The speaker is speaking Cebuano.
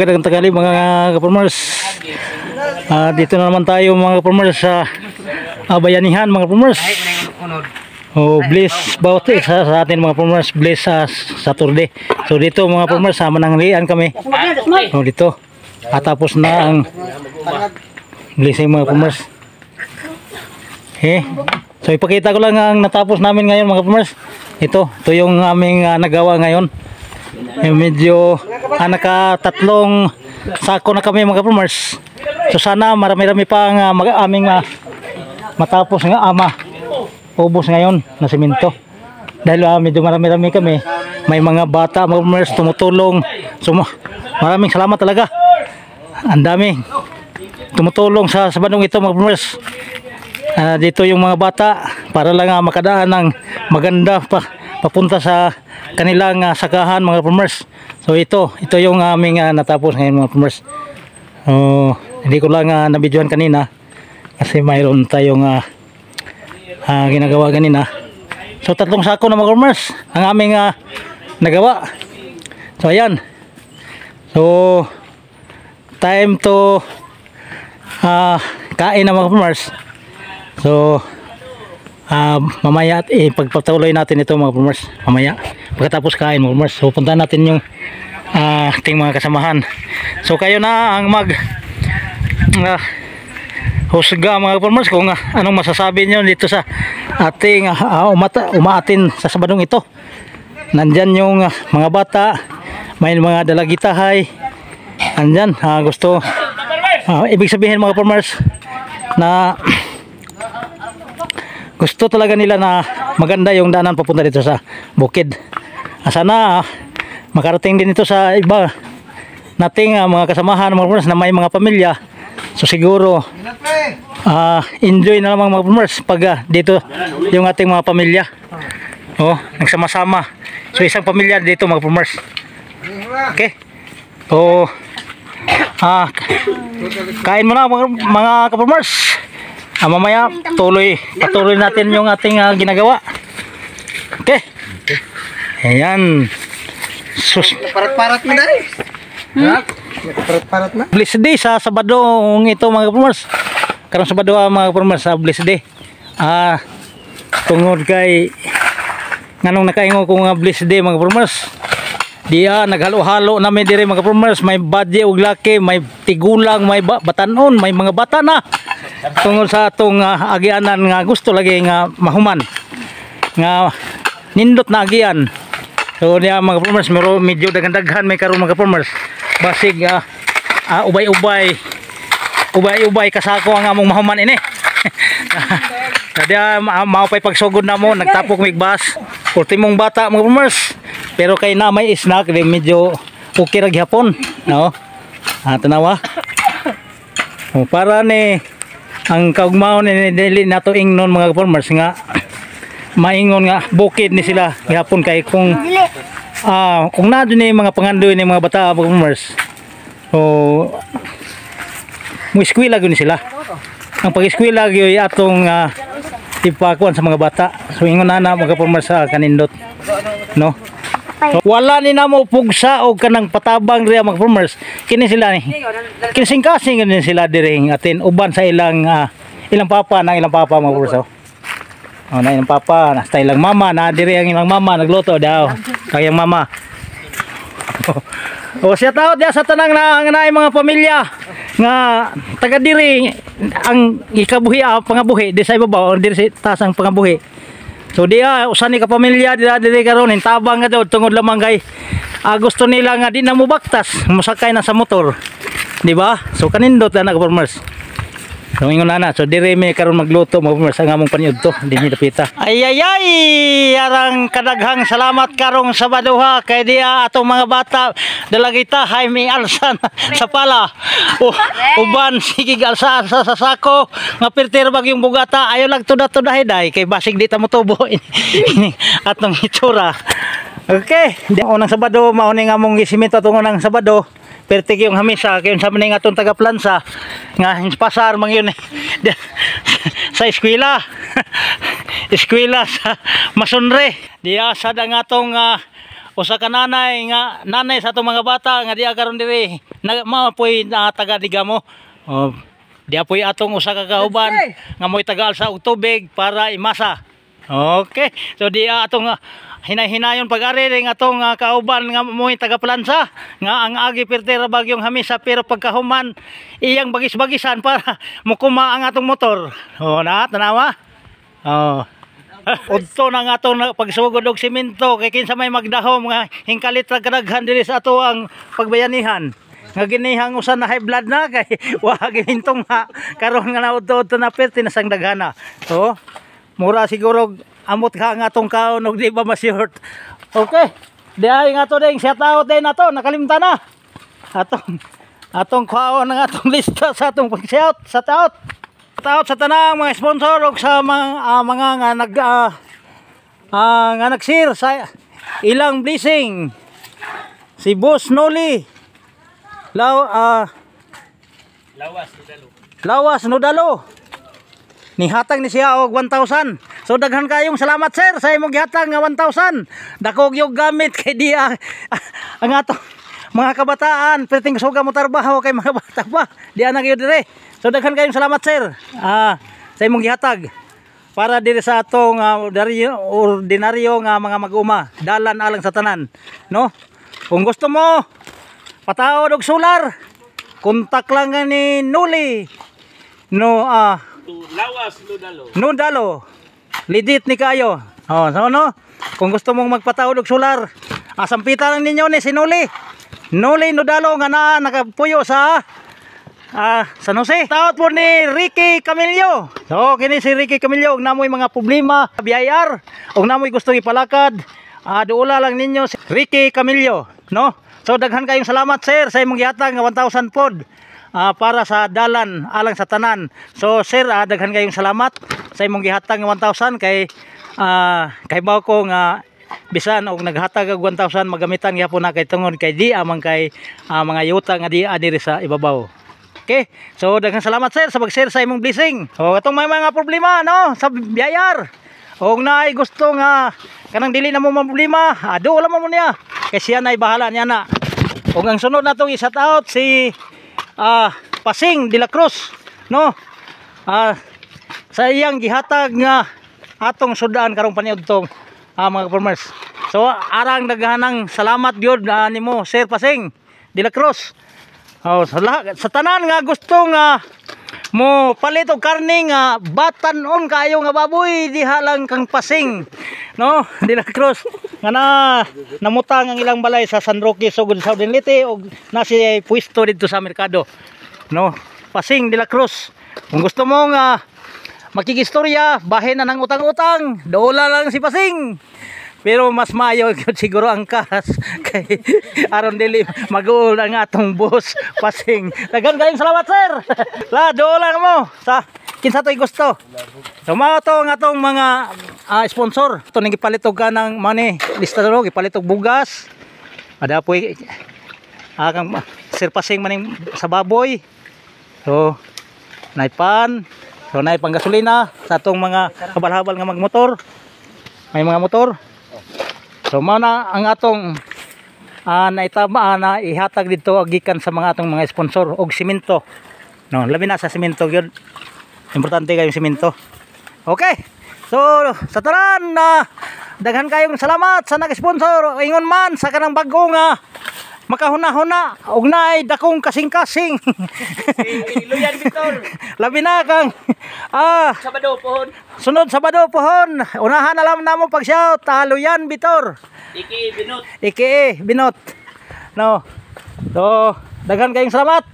Magandang tanghali, mga ka-farmers. Dito na naman tayo, mga ka-farmers, sa bayanihan, mga ka-farmers. Oh, bless bawat isa sa atin, mga farmers, bless sa Saturday. So dito, mga farmers, sa mananghalian kami. Oh, dito. At tapos na ang blessing, mga farmers. Eh, so ipakita ko lang ang natapos namin ngayon, mga farmers. Ito yung aming nagawa ngayon. Eh, medyo nakatatlong sako na kami, mga farmers. So sana marami-rami pa ang aming matapos nga ama ubos ngayon na simento. Dahil medyo marami-rami kami, may mga bata, mga farmers, tumutulong. So maraming salamat talaga. Ang dami tumutulong sa Sabadong ito, mga farmers. Dito yung mga bata para lang makadaan ng maganda pa papunta sa kanilang sakahan, mga farmers. So ito yung aming natapos ngayon, mga farmers. Oh, hindi ko lang nabidyohan kanina kasi mayroon tayong ginagawa kanina. So tatlong sako na, mga farmers, ang aming nagawa. So ayan. So time to kain na, mga farmers. So mamaya at pagpatuloy natin ito, mga farmers, mamaya pagkatapos kain, mga farmers. So puntahan natin yung ating mga kasamahan. So kayo na ang mag husga, mga farmers, kung anong masasabi niyo dito sa ating umaatin sa Sabadong ito. Nandyan yung mga bata, may mga dalagitahay. Andyan, gusto ibig sabihin, mga farmers, na gusto talaga nila na maganda yung daanan papunta dito sa bukid. Sana makarating din ito sa iba nating mga kasamahan, mga farmers, na may mga pamilya. So siguro enjoy na lamang, mga farmers, pag dito yung ating mga pamilya. Oh, nagsama-sama. So isang pamilya dito, mga farmers. Okay. So kain muna, mga ka-farmers. Mamaya patuloy natin yung ating ginagawa. Okay. Ayan. Sus, Parat-parat mo dahil. Hmm? Parat-parat na. Blessed day sa Sabado ito, mga farmers. Karong Sabado, mga farmers, sa blessed day. Tungod kay nganong nakaingon ko nga blessed day, mga farmers. Diya naghalo-halo namin dire, mga farmers, may badye ug laki, may tigulang, may batanon, may mga bata na. Tungod sa atong agianan nga gusto lagi nga mahuman. Nga nindot na agian. So niya, mga farmers, mero medyo daghan-daghan may karon, mga farmers. Basig ubay-ubay ubay-ubay kasako ang among mahuman ini. Kaya mao pay pagsugod na mo, nagtapok mig bus. Ultimong bata, mga farmers. Pero kay na may snack di medyo okay ra gihapon, no? Tanawa. Oh, para ni ang kaugmaon ni dili nato ingnon, mga farmers, nga maingon nga bukid ni sila gihapon kay kung naa ni mga pangandoy ni mga bata, mga farmers. So mo eskwela gyud ni sila. Ang pag-eskwela gyud atong ipakuan sa mga bata. So ingon na na, mga farmers, sa kanindot. No? So, wala ni namo pugsa og kanang patabang riya, mga farmers. Kini sila ni. Kinising-kasing ni sila diri atin uban sa ilang papa na ilang papa, mga farmers. Oh. Oh, na ilang papa, nasta ilang mama na diri ang ilang mama nagluto daw. Kayang mama. O siya tao diya sa tanang na nga naay mga pamilya nga taga diri ang ikabuhi, pangabuhi di sa ibabaw diri sa taas ang pangabuhi. So diya usa ni ka pamilya dira diri karon hintabang nga daw tungod lamang kay gusto nila nga di na mo baktas, mosakay na sa motor. Di ba? So kanindot na farmers. So ingon na na. So dire mi karon magluto, mga farmers, ang among paniudto dinhi dapita. Ay ay ay, arang kadaghang salamat karong Sabadoha kay diya atong mga bata dalagita hay mi alsa na sa pala. O, uban sige alsa alsa sa sako nga perter bag yung bugata ayo lang tuda-tudahay day kay basig di ta motubo ini atong itsura. Okay, di unang Sabado mao ni nga among gisimento atong unang Sabado. Perti yung hamisa kay unsa man nga atong taga plansa nga pasar man yun eh. Sa eskwela. Eskwela sa masonry. Diya sad ang atong Usa ka nanay nga nanay sa atong mga bata nga diha karon diri na mao poy na taga Digamo. Oh, diha poy atong usa ka kauban nga mo'y taga-alsa og tubig para imasa. Okay. So diha atong hinay-hinayon pag-ari ring atong kauban nga mo'y taga-plansa nga ang agi perti ra bagyong hamisa, pero pagkahuman iyang bagis-bagisan para mukuma ang atong motor. Oh, na tanawa. Oh. Udto na nga atong pagsugod og simento kay kinsa may magdahom nga hingkalit ra kadaghan diri sa ato ang pagbayanihan. Nga ginihang usa na high blood na kay wa gihintong ha karon nga naudto-udto na perti na sang daghana. So, mura siguro amot ka nga atong kaon og di ba ma-short. Okay. Diay nga to ding shout out din nato, nakalimtan na. Atong atong kaon ang atong lista sa atong pag-shout, shout out. Shout out sa tanang mga sponsor ug sa mga mga nga nag nga nag-share sa ilang blessing. Si Boss Noli Law Lawas Nudalo. Lawas Nudalo. Nihatag ni siya og 1,000. So daghan kayong salamat, sir, sa imong gihatag nga 1,000. Dako gyud gamit kay di ang ato mga kabataan perting suga mo trabaho kay mga bata pa. Di ana gyud dire. So daghan kayong salamat, sir, sa imong gihatag para diri sa atong ordinaryo nga mga mag-uma, dalan alang sa tanan, no? Kung gusto mo pataod og solar, kontak lang nga ni Nuli, no? Lawas Nudalo. Nudalo. Lidit ni kayo. Oh, so no? Kung gusto mong magpataod og solar, sampitan lang ninyo ni si Nuli. Nuli Nudalo nga naa nakapuyo sa San Jose. Taot po ni Ricky Camillo. So kini si Ricky Camillo og namoy mga problema sa BIR og namoy gustong ipalakad, duola lang ninyo si Ricky Camillo, no? So daghan kayong salamat, sir, sa imong gihatag nga 1,000 pod para sa dalan alang sa tanan. So sir, daghan kayong salamat sa imong gihatag nga 1,000 kay kay ko nga bisan og naghatag og 1,000 magamitan gyapon na kay tungod kay di amang kay mga yuta nga di diri sa ibabaw. Okay? So daghang salamat, sir, sa pag-share sa imong blessing. So atong may mga problema, no, sa BIR. Og naay gusto nga kanang dili na mo problema, duola mo niya. Kay siya nay bahala niya na. Ug ang sunod natong i-shout out si Pasing de la Cruz, no? Sa iyang gihatag nga atong sudan karong paniudtong, mga farmers. So arang daghanang salamat gyud nimo, Sir Pasing de la Cruz. Oh, sa, lahat, sa tanan nga gusto nga mo palit og karne nga batan-on kaayo nga baboy, diha lang kang Pasing, no, de la Cruz nga na namutang ang ilang balay sa San Roque, sugod Southern Leyte, og nasi pwesto didto sa merkado, no? Pasing de la Cruz, kung gusto mo nga makigistorya bahin na ng utang-utang, dola lang si Pasing. Pero mas maayo siguro ang kas kay aron dili mag-uol ang atong boss Pasing. Daghan kayong salamat, sir. La dola mo sa kinsa to'y gusto. So mao to ang atong mga sponsor. Ito ning gipalit og kanang money lista ro, gipalit og bugas. Ada poy kang Sir Pasing maning sa baboy. So naipan, so naay panggasolina sa atong mga habal-habal nga magmotor. May mga motor. So mao na ang atong naitama na ihatag dito gikan sa mga atong mga sponsor og simento. No, labi na sa simento gyud. Importante kayong simento. Okay. So sa tanan na daghan kayong salamat sa nag-sponsor. Ingon man sa kanang bag-o nga makahuna-huna og naay dakong kasing-kasing. Si Luyan Victor. Labi na kang Sabado pohon. Sunod Sabado pohon. Unahan na lang namo pag-shout, Luyan Vitor. Iki Binot. Iki Binot. No. So, daghan kayong salamat.